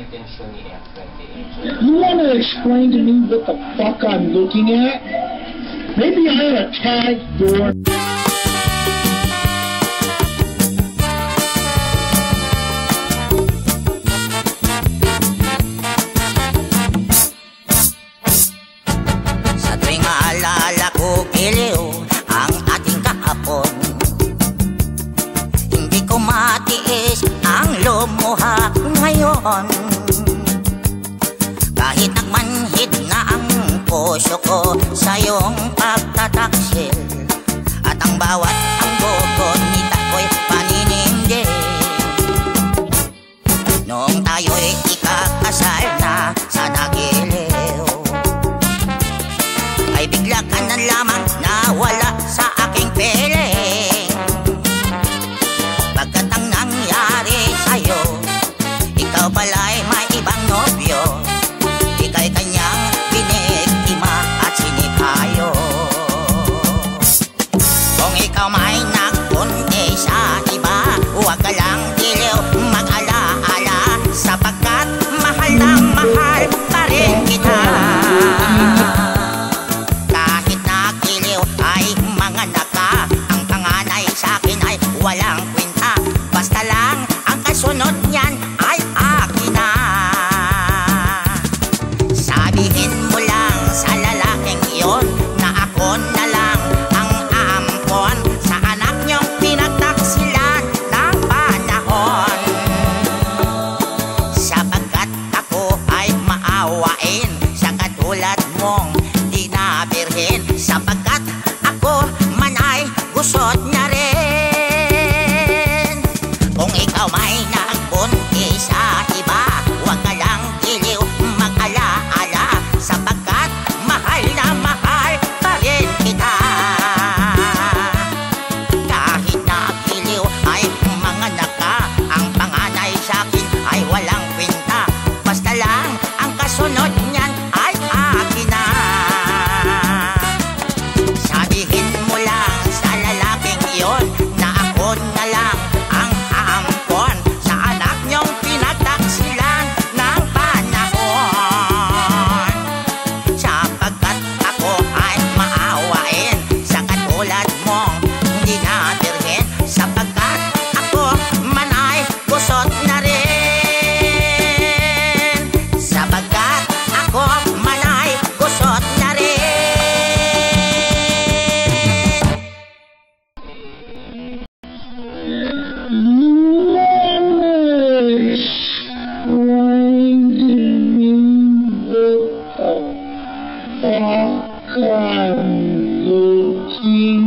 intensyon ni Efren kay Angel. You want to explain to me what the fuck I'm looking at? Maybe I ought to tag your Sa tuwing maalala ko, giliw, ang ating kahapon, hindi ko matiis ang lumuha ngayon. Kahit nagmanhid na ang puso ko sa iyong pagtataksil, at ang bawat anggo nita ko'y paninindi. Noong tayo'y ikakasal na sa nagiliw, ay bigla ka na lamang nawala sa aking piling. Pagkat ang nangyari sa'yo, ikaw pala'y may ibang nobyo. Ika'y kanyang biniktima at sinipayo. Kung ikaw may nagpunti sa iba, huwag ka lang giliw mag-alaala, sapagkat mahal na mahal pa rin kita. Kahit nagiliw ay mga naka, ang panganay sa akin ay walang kwenta. Basta lang ang kasunod niyan ay akin na. Sabihin mo lang sa lalaking iyon na ako na lang ang aampon sa anak niyong pinagtaksilan ng panahon. Sapagkat ako ay maawain sa katulad mong di na birhen, sapagkat ako man ay gusot na rin. Kung ikaw may nagbuntis sa iba, huwag ka lang giliw mag-alaala, sapagkat mahal na mahal pa rin kita. Kahit nagiliw ay mga naka, ang panganay sa akin ay walang kwenta. Basta lang ang kasunod niyan ay akin na. Sabihin mo lang sa lalaking iyon na ako na lang ang aampon sa anak niyong pinagtaksilan ng panahon. Sapagkat ako ay maawain sa katulad mong hindi na birhen, sapagkat ako man ay gusot na rin. Sapagkat ako man ay gusot na rin. You wanna explain to me what the fuck I'm looking